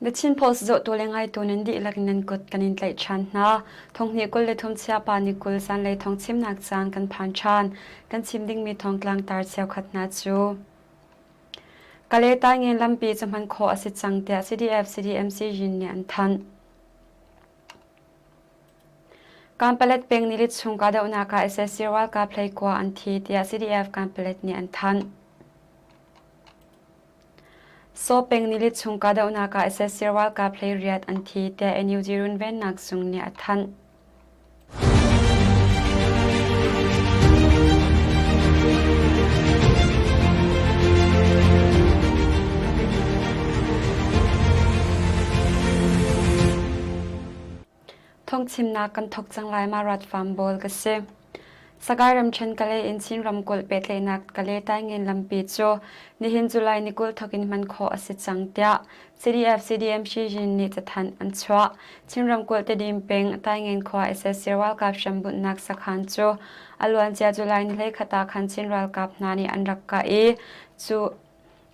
The Chin Post zohtu le ngaitu nan dihlak in nan kut kan in tlaih ṭhan hna. Thonghnih 23 chiapa ni 20 zanlei thawng chimnak caan kan phan ṭhan. Kan chim dingmi thawngtlang tar cheukhat hna cu Kale Taingen lampi cu hman khawh a si cang tiah CDF CDMC yin nih an thanh. Kanpalet peng nilit chung kahdohnak ah sac ralkap hleikua an thi tiah CDF Kanpalet nih an thanh. Saw peng nilit chung kahdohnak ah sac ralkap hleiriat an thi tiah NUG runvennak zung nih a thanh. Thawngchimnak kan thawk cang lai ma rat farm bawl ka si. Sakai ramṭhen Kalay in Chin ramkulh pehtlaihnak Kalay Taingen lampi cu nihin July ni 20 thawk in hman khawh a si cang tiah CDF CDM Shijin nih cathanh an chuah. Chin ramkulh Tedim peng Taingen khua sac ralkap hrambunhnak sakhan cu a luancia July ni 21 ah khan Chin ralkap hna nih an rak kah i cu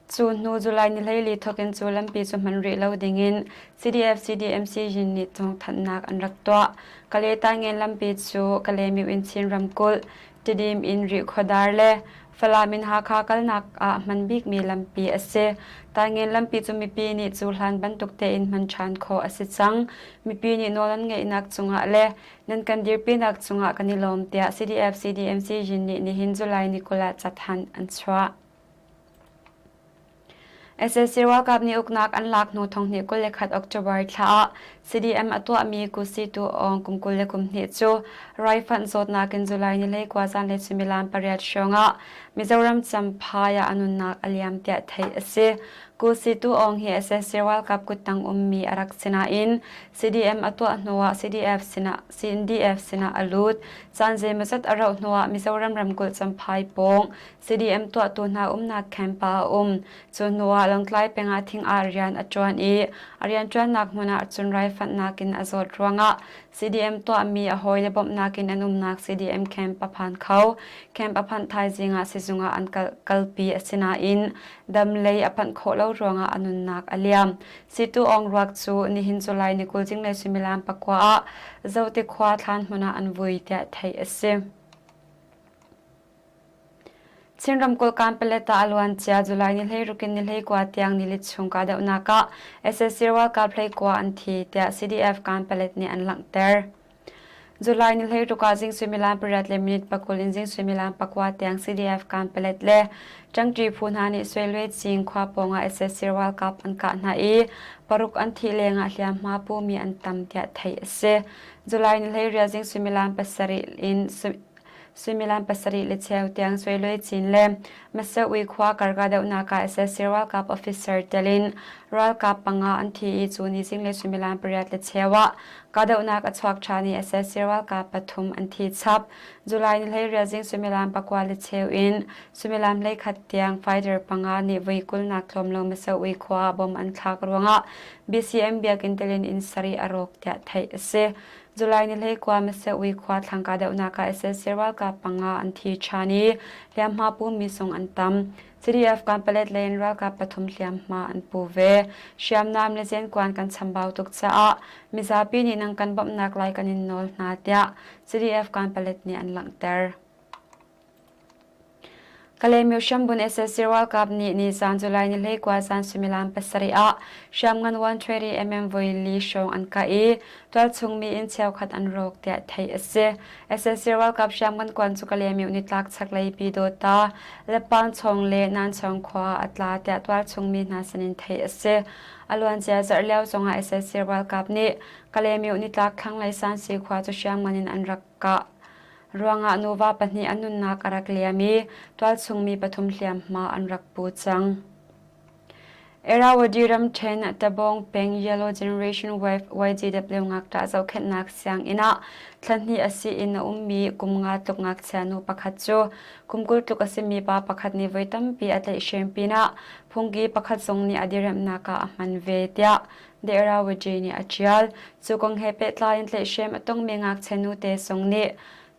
Cu hnu July ni 14 thawk in cu lampi cu hman rih lo dingin CDF CDMC yin nih thawngthanhnak an rak tuah. Kale Taingen lampi cu Kalaymyo in Chin ramkulh, Tidim in Rihkhawdar le Falam in Hakha kalnak ah hman bikmi lampi a si. Taingen lampi cu mipi nih cu hlan bantuk tein hman ṭhan khawh a si cang. Mipi nih nawl an ngeihnak cungah le nan kan dirpinak cungah kan i lawm tiah CDF CDMC yin nih nihin July ni 20 ah cathanh an chuah. Sac ralkap nih uknak an lak hnu thonghnih 21 October thla ah CDM a tuahmi Kusitu Aung kum 22 cu raifanh zawtnak in July ni 19 zanlei suimilam pariat hrawngah Mizoram Champhai ah a nunnak a liam tiah theih a si. Kusitu Aung hi sac ralkap kuttang ummi a rak si nain CDM a tuah hnuah CDF sinah CNDF sinah a lut. Caan zeimawzat a rauh hnuah Mizoram ramkulh Champhai pawng CDM tuahtu hna umnak camp ah a um. Cu hnuah Lawngtlai peng ah thing-ah rian a ṭuan i a rianṭuannak hmun ah cun raifanhnak in a zawt ruangah CDM tuahmi a hawile bawmhnak in an umnak CDM camp a phan kho. Camp a phanh thaizing ah sizung ah an kalpi asinain dam lei a phanh khawh lo ruangah a nunnak a liam. Situ Aung ruak cu nihin July ni 20 zinglei suimilam pakua ah Zote khua thlan hmun ah an vui tiah theih a si. Chin ramkulh Kanpalet ah a luancia July ni 16 in ni 19 tiang nilit chung kahdohnak ah sac ralkap 19 an thi tiah CDF Kanpalet nih an langhter. July ni 16 ah zing suimilam pariat le minute pakul in zing suimilam pakua tiang CDF Kanpalet le ṭangṭi phu hna nih Suelwe Cing khua pawngah sac ralkap an kah hna i paruk an thih lengah hliamhma pumi an tam tiah theih a si. July ni 18 zing suimilam pasarih in Suimilam pasarih le cheu tiang Suelwe Cin le Maseui khua karkahdohnak ah sac ralkap officer tel in ralkap panga an thi i cu ni zinglei suimilam pariat le cheu ah kahdohnak a chuak ṭhan i sac ralkap pathum an thi chap. July ni 18 zing suimilam pakua le cheu in suimilam 11 tiang fighter panga nih voi kulnak tlawm lo Maseui khua ah bom an thlak ruangah BCM biakinn tel in inn sarih a rawk tiah theih a si. July ni 19 Maseui khua thlang kahdohnak ah sac ralkap panga an thi ṭhan i hliamhma pumi zong an tam. CDF Kanpalet lei in ralkap pathum hliamhma an pu ve. Hriamnam le zenkuan kan chambau tuk caah mizapi nih nan kan bawmhnak lai kan in nawl hna tiah CDF Kanpalet nih an langhter. Kalaymyo hrambun sac ralkap nih nizan July ni 19 zan suimilam pasarih ah hriamngan 120 mm voi li hrawng an kah i tualchung mi inn cheukhat an rawk tiah theih a si. Sac ralkap hriamngan kuan cu Kalaymyo nitlak chaklei Pyidawta, Leppanchawng le Nanchawng khua ah a tla tiah tualchung mi hna sinin theih a si. A luancia zarh lio zongah sac ralkap nih Kalaymyo nitlak thlanglei Sansi khua cu hriamngan in an rak kah. ruangah nuva pahnih an nunnak a rak liam i tualchungmi pathum hliamhma an rak pu cang. Irrawaddy ramṭhen Tabong peng Yellow Generation Wave YGW ngakṭah zohkhenhnak sianginn ah thla hnih a si in a ummi kum nga tluk ngakchia nu pakhat cu kum 20 tluk a simi pa pakhat nih voi tampi a tlaihhrem pinah phungki pakhat zong nih a diremnak ah a hman ve tiah The Irrawaddy nih a ṭial. Cu kong he pehtlai in tlaihhrem a tongmi ngakchia nute zong nih.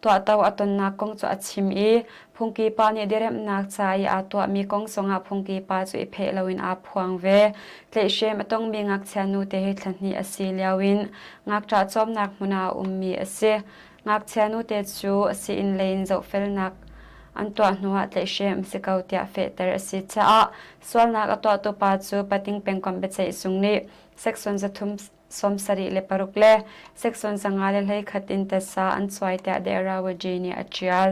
tuahto a tonnak kong cu a chim i phungki pa nih diriamhnak ca i aa tuahmi kong zongah phungki pa cu i pheh loin aa phuang ve. Tlaihhrem a tongmi ngakchia nute hi thla hnih a si lio in ngakṭah cawmnak hmun ah a ummi a si. Ngakchia nute cu sii-inn lei in zohfelnak an tuah hnuah tlaihhrem a si ko tiah fehter a si caah sualnak a tuahtu pa cu Pating pengkomh biaceih zung nih section 376 le section 521 in tasa an cuai tiah Dehrawaji nih a ṭial.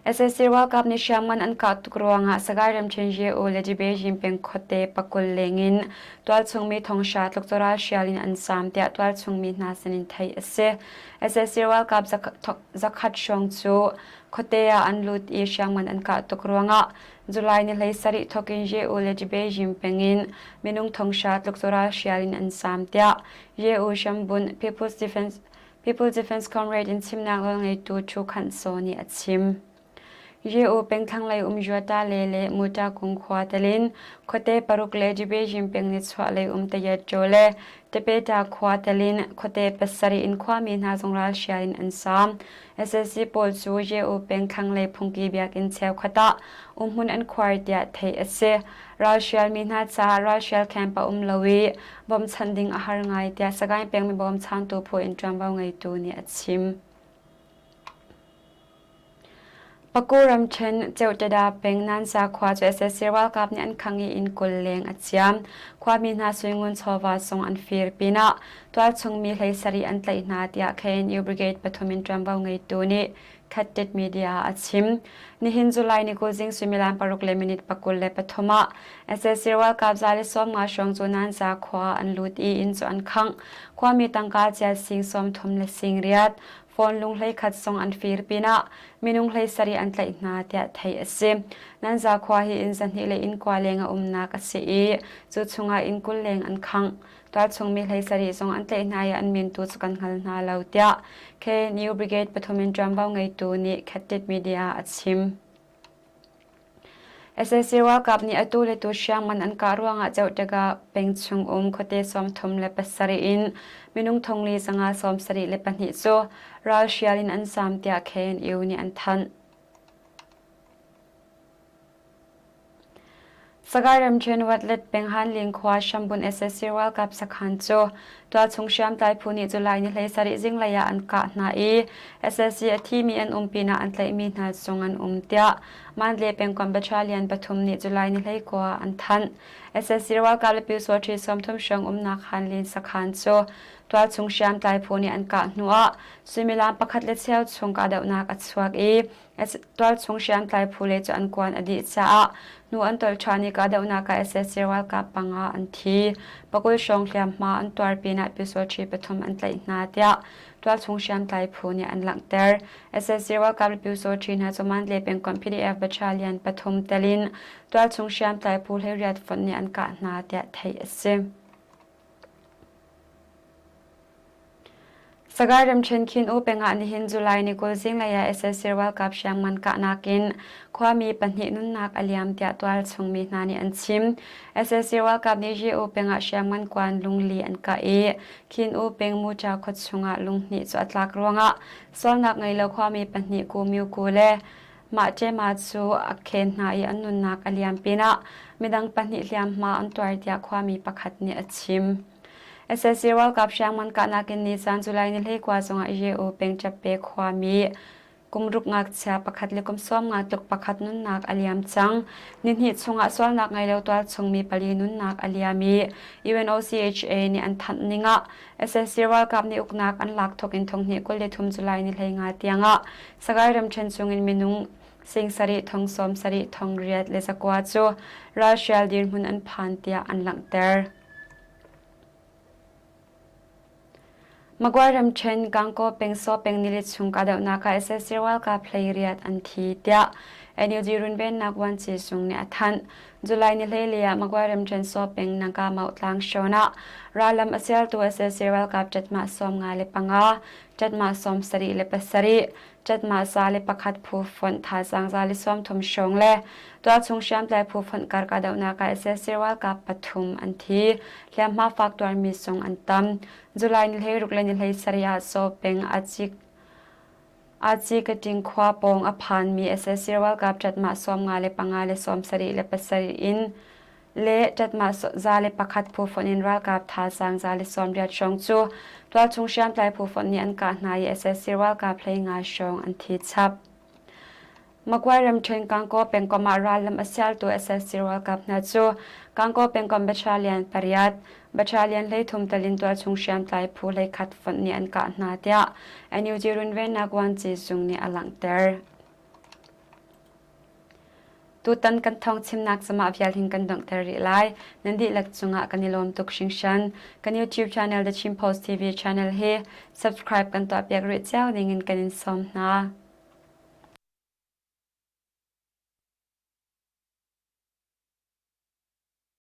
Sac ralkap nih hriamngan an kah tuk ruangah Sagaing ramṭhen Ye-U le Dibejin peng khuate pakul lengin tualchung mi thonghra tluk cu ralhrial in an zaam tiah tualchung mi hna sinin theih a si. Sac ralkap zakhat hrawng cu khuate ah an lut i hriamngan an kah tuk ruangah July ni 17 thawk in Ye-U le Dibejin peng in minung thonghra tluk cu ralhrial in an zaam tiah Ye-U hrambunh People's Defense People Defense Comrade in chimnak nawlngeitu Thu Khanh Saw nih a chim. Ye-U peng thlanglei um Juata le le Muta Kung khua telin khuate paruk le Dibejin peng nichuahlei um Tayetṭaw le Tepeta khua telin khuate pasarih in khuami hna zong ralhrial in an saam. SSC pawl cu Ye-U peng thlanglei phungki biakinn cheukhat ah umhmun an khuar tiah theih a si. Ralhrialmi hna caah ralhrial camp a um lo i bawmchanh ding a har ngai tiah Sagaing pengmi bawmchantu phu in ṭuanvo ngeitu nih a chim. Paku ramṭhen Ceutada peng Nansa khua cu sac ralkap nih an khang i inn 20 leng a ciam. Khuami hna suingun chawva zong an fir pinah tualchung mi 17 an tlaih hna tiah KNU Brigade pathum in ṭuanvo ngeitu nih Khattit Media ah a chim. Nihin July ni 20 zing suimilam paruk le minute 23 ah sac ralkap 150 hrawng cu Nanza khua an lut i inn cu an khangh. Khuami tangka cia sing 30 le sing riat, phone lung 11 zong an fir pinah minung 17 an tlaih hna tiah theih a si. Nanza khua hi inn 200 le inn kua leng a umnak a si i cu chungah inn 20 leng an khangh. Tualchung mi 17 zong an tlaih hna i an min tu cu kan hngal hna lo tiah KNU Brigade pathum in ṭuanvo ngeitu nih Khattit Media a chim. Sac ralkap nih atu le tu hriamngan an kah ruangah Ceuhtaga peng chung um khuate 37 in minung thongli 572 cu ralhrial in an zaam tiah KNU nih an thanh. Sagaing ramṭhen Watlet peng Hanling khua Hrambun sac ralkap sakhan cu tualchung hriamtlai phu nih July ni 17 zinglei ah an kah hna i sac a thimi an um pinah an tlaihmi hna zong an um tiah Mandalay pengkomh battalion pathum nih July ni 19 ah an thanh. Sac ralkap le Pyusawṭhi 30 hrawng umnak Hanlin sakhan cu tualchung hriamtlai phu nih an kah hnuah suimilam pakhat le cheu chung kahdohnak a chuak i Tualchung hriamtlai phu le cu an kuan a dih caah hnu an tolh ṭhan i kahdohnak ah sac ralkap panga an thi. Pakul hrawng hliamhma an tuar pinah pyusawṭhi pathum an tlaih hna tiah tualchung hriamtlai phu nih an langhter. Sac ralkap le pyusawṭhi hna cu Mandalay pengkomh PDF battalion pathum tel in tualchung hriamtlai phu 18 fonh nih an kah hna tiah theih a si. Sagaing ramṭhen Khin U peng ah nihin July ni 20 zinglei ah sac ralkap hriamngan kahnak in khuami pahnih nunnak a liam tiah tualchung mi hna nih an chim. Sac ralkap nih Ye U peng ah hriamngan kuan lungli an kah i Khin U peng Mucha khua chungah lunghnih cu a tlak ruangah sualnak ngei lo khuami pahnih Ku Myu Ku le Mah ṭema cu a khen hna i an nunnak a liam pinah midang pahnih hliamhma an tuar tiah khuami pakhat nih a chim. Sac ralkap hriamngan kahnak in nizan July ni 19 zongah Ye-U peng Ṭappe khuami kum ruk ngakchia pakhat le kum 50 tluk pakhat nunnak a liam cang. Nihnih chungah sualnak ngei lo tualchung mi pali nunnak a liam i UNOCHA nih an thanh ning ah sac ralkap nih uknak an lak thawk in thonghnih 23 July ni 15 tiangah Sagaing ramṭhen chungin minung sing sarih thong sawm sarih thong riat le zakua cu ralhrial dirhmun an phan tiah an langhter. Magway ramṭhen Gangaw peng Saw peng nili chung kahdohnak ah sac ralkap 18 an thi tiah. NUG runvennak vuanci zung nih a thanh. July ni hleili ah Magway ramṭhen Saw peng Nangka Mautlang Shawn ah rallam a sialtu sac ralkap ṭatmah 55, ṭatmah 77, ṭatmah 101 phu fonh thazaang 130 hrawng le tualchung hriamtlai phu fonh kar kahdohnak ah sac ralkap pathum an thi. Hliamhma fak tuarmi zong an tam. July ni 16 le ni 17 ah Saw peng Acik Acikaṭing khua pawng a phanmi sac ralkap ṭatmah 55 le 77 in le ṭatmah 101 phu fonh in ralkap thazaang 180 hrawng cu tualchung hriamtlai phu fonh nih an kah hna i sac ralkap 15 hrawng an thi chap. Magway ramṭhen Gangaw pengkomh ah rallam a sialtu sac ralkap hna cu Gangaw pengkomh Battalion pariat, Battalion 13 telin tualchung hriamtlai phu 11 fonh nih an kah hna tiah NUG runvennak vuanci zung nih a langhter. Tutan kan thawngchimnak cumah vial hin kan donghter rih lai. Nan dihlak cungah kan i lawm tuk hringhran. Kan YouTube channel The Chin Post TV channel hi subscribe kan tuahpiak rih cio dingin kan in sawm hna.